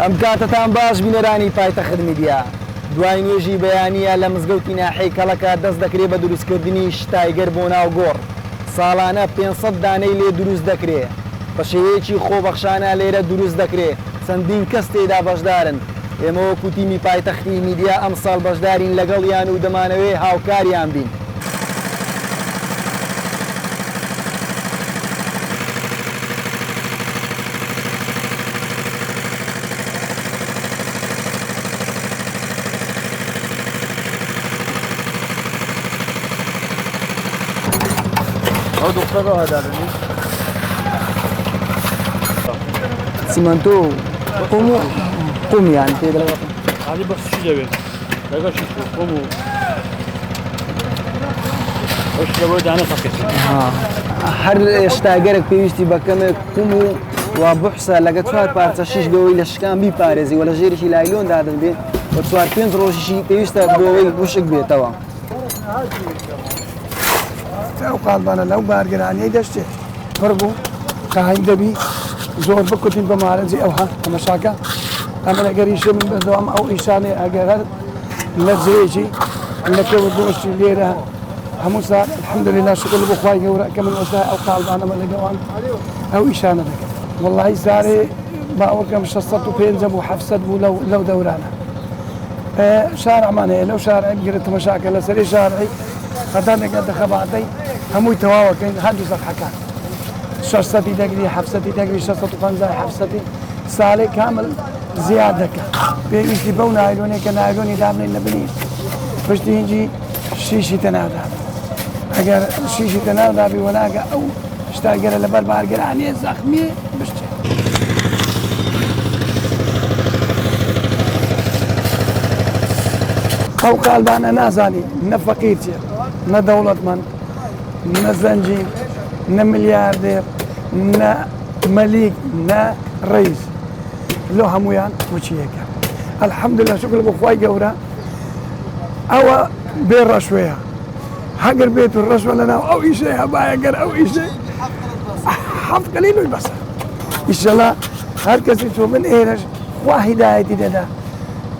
ئەم کاتەتان باش بینەرانی پایتەخت میدیا. دوای نوێژی بەیانییە لە مزگەوتی ناحیەی کەڵەکە دەست دەکرێ بە دروستکردنی شتایگەر بۆ ناو گۆڕ. ساڵانە 500 دانەی لێ دروست دەکرێ. بە شێوەیەکی خۆبەخشانە لێرە دروست دەکرێ، چەندین کەس تێیدا بەشدارن. ئێمە وەکو تیمی پایتەختی میدیا ئەمساڵ بەشدارین لەگەڵیان و دەمانەوێ هاوکاریان بین. چیمەنتۆ و قوم و قومیان پێ دەڵێ. علی بەخشی دەوێت لەگەڵ شیش و قوم و ئەوش لەوە دانە فەقیر. هەر شتاگەرێک پێویستی بە کەمێک قوم و و بحسە لەگە چوار پارچە شیش بۆەوەی لە شکان بیپارێزی و لە ژێرشی لایلۆن دادەنرێ و چوار پێنج ڕۆژیشی پێویستە بۆەوەی وشک بێتەوە. ئەو قاڵبانە لەو بارگرانیەی دەشتێ پڕ بوو قایم دەبی زۆر بکوتین بە مارەجی ئەوها تەمەشاکە ئەمن ئەگەر ئیشێ من بەردەوام ئەو ئیشانێ ئەگەر هەر لە جێیەکی لە کەوت بۆشتی لێرە هەموو ساڵ الحمدلله شکر بۆ خوای گەورە کە من وەستا ئەو قاڵبانەمە لەگەڵان ئەو ئیشانە دەکەم وەڵی سارێ باوەکەم 605 بوو 700 بوو لەو لەو دەورانە شارعمان هەیە لەو شارعی بگرە تەمەشاکە لەسەری شارعی هەتا دەگاتە خەباتەی هەمووی تەواوەکەین هەردوو سەفحەکان شەشسەتی دەگری حەفسەتی دەگری شەشسەد و پەنجای حەفسەتی ساڵێ کامل زیاد دەکە پێویستی بەو نایلۆنێک کە نایلۆنی دابنین لە بنی پشتی هینجی شیشی تەناودابی ئەگەر شیشی تەناودابی وەناگە ئەو شتاگەرە لەبەر بارگرانیە زەخمی بشتێ. ئەو قالبانە نازانی نە فەقیر چیە نە دەوڵەتمەند نە زەنگین نە ملیاردێر نە مەلیک نە ڕەیس لۆ هەمویان وچیەکە الحمدلله شکر بۆ خوای گەورە ئەوە بێ ڕەشوەیە هەگەر بێت و ڕەشوە لەناو ئەو ئیشەی هەبایە گەر ئەو ئیشەی حەفت قەلیل بەسە ئیشەڵا هەر کەسی چۆ من ئێرەش خوا هیدایەتی دەدا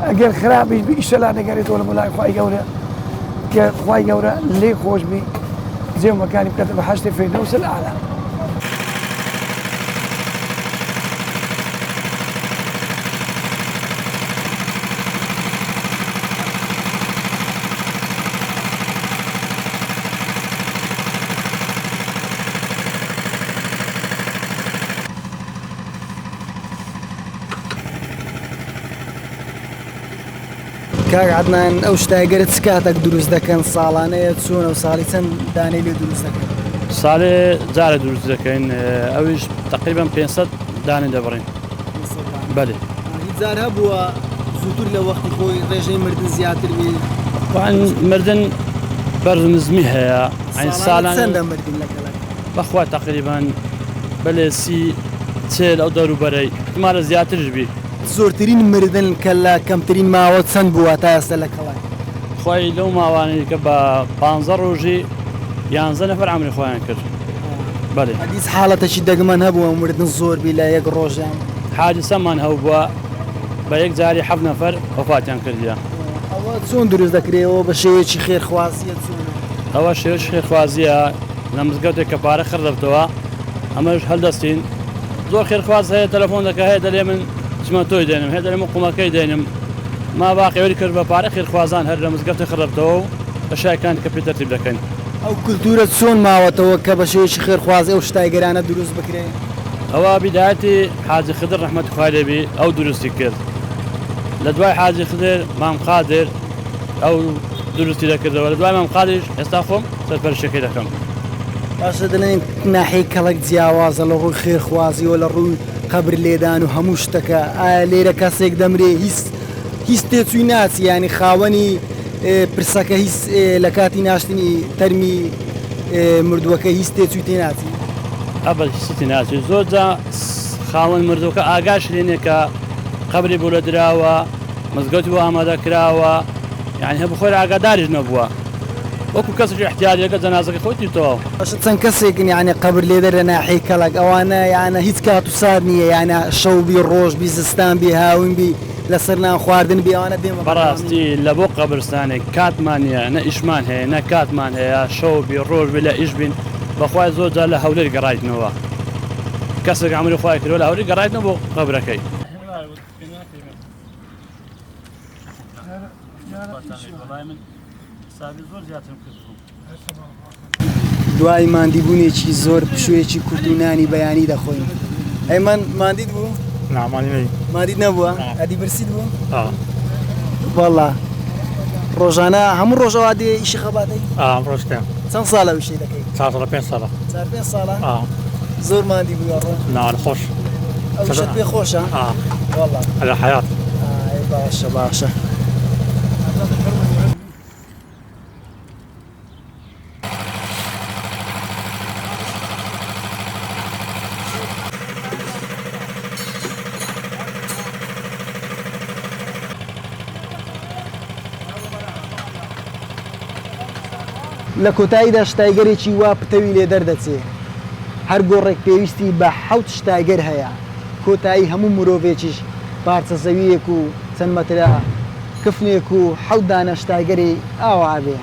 ئەگەر خراپیش بی ئیشەلا دەگەرێتەوە لە بۆ لای خوای گەورە کە خوای گەورە لێی خۆش بی جێ و مەکانی بکاتە بەهەشتی فیردەوس الأعلى. کاک عەدنان ئەو شتایگەرە چ کاتەک دروست دەکەن ساڵانەیە چۆنە و ساڵی چەند دانەی لێ دروست دەکەن؟ ساڵێ جارێ دروست دەکەین ئەویش تقریبا 500 دانێ دەبڕین بەێ هیچ جار هەبووە زووتر لە وەختی خۆی ڕێژەی مردن زیاتر بێ؟ طبعا مردن بەرز و نزمی هەیە عین ساڵانە چەندە مردن لە کەڵەک؟ بەخوا تقریبا بەلێ سی چێل ئەو دەوروبەرەی احتمالە زیاترش بی. زۆرترین مردن کە لە کەمترین ماوە چەند بووە تا ئێستا لە کەڵەک؟ خوای لەو ماوانەی کە بە پانزە ڕۆژی یانزە نەفەر عەمری خۆیان کرد بەلێ. هیچ حاڵەتەکی دەگمەن هەبووە مردن زۆر بی لە یەک ڕۆژیان؟ حادیسەمان هەوبووە بە یەک جاری حەفت نەفەر وەفاتیان کردیە. ئەوە چۆن دروست دەکرێ؟ ئەوە بە شێوەیەکی خێرخوازیە چۆنە؟ ئەوە شێوەیەکی خێرخوازیە لە مزگەوتێک کە پارە خڕ دەبتەوە ئەمەش هەلدەستین زۆر خێرخواز هەیە تەلەفۆن دەکە هەیە دەلێ من چیمەنتۆی دێنم هەیە دەلێ من قومەکەی دێنم ما باقی وەری کرد بە پارە خێرخوازان هەر لە مزگەوتێک خڕ دەبتەوە و ئەشیاکان کە پێ تەرتیب دەکەین. ئەو کولتوورە چۆن ماوەتەوە کە بە شێوەیەکی خێرخوازی ئەو شتایگەرانە دروست بکرێ؟ ئەوە بیدایەتی حاجی خدر ڕەحمەتی خوای لێ بی ئەو دروستی کرد لە دوای حاجی خدر مام قادر ئەو دروستی دەکردەوە لە دوای مام قادریش ئێستا خۆم سەرپەرشتیەکەی دەکەم. باشە دەلێن ناحیەی کەڵەک جیاوازە لە ڕووی خێرخوازیەوە لە ڕووی قەبر لێدان و هەموو شتەکە ئایا لێرە کەسێک دەمرێ هیچ هیچ تێچووی ناچی یانی خاوەنی پرسەکە هیچ لە کاتی ناشتنی تەرمی مردووەکە هیچ تێچووی تێ ناچی؟ ئەبەد هیچی تێ ناچی زۆر جا خاوەن مردووەکە ئاگاش لێ نیە کە قەبری بۆ لە دراوە مزگەوتی بۆ ئامادە کراوە یانی هەبوو خۆی ئاگاداریش نەبووە. وەکو کەسێکی ئیحتیاجەکە جەنازەکەی خۆی تیر تەواو. باشە چەند کەسێکن یانی قەبر لێدەر لە ناحیەی کەڵەک ئەوانە یانە هیچ کات و سات نیە یانە شەو بی ڕۆژ بی زستان بی هاوین بی لەسەر نان خواردن بی ئەوانە دێن بە بەردەوامی. بەڕاستی لە بۆ قەبرستانێک کاتمان نیە نە ئیشمان هەیە نە کاتمان هەیە شەو بی ڕۆژ بی لە ئیش بین بەخوای زۆر جار لە هەولێر گەڕایتنەوە کەسێک عەمری خوای کردوە لە هەولێر گەڕایتنەوە بۆ قەبرەکەی. دوای ماندیبوونێکی زۆر پشوویەکی کورت و نانی بەیانی دەخۆین. ئەیمەن ماندیت بوو؟ نا ماندی نەبووم. ماندیت نەبووە؟ ئەدی برسیت بوو؟ ئا. وەڵا ڕۆژانە هەموو ڕۆژ ئەوا دێ ئیشی خەباتەی؟ ئا هەموو ڕۆژ دێم. چەند ساڵە ئەو ئیشەی دەکەی؟ چار ساڵە پێنج ساڵە. چار پێنج ساڵە؟ ئا. زۆر ماندی بووی ئەڕۆ؟ نا خۆش. ئەو ئیشەت پێ خۆشە؟ ئا. وەڵا. ئەلە حەیات. ئای باشە باشە. لە کۆتاییدا شتایگەرێکی وا پتەوی لێ دەردەچێ. هەر گۆڕێک پێویستی بە حەوت شتایگەر هەیە. کۆتایی هەموو مرۆڤێکیش پارچە زەوییەک و چەند مەترە کفنێک و حەوت دانە شتایگەری ئاوا ئەبێ.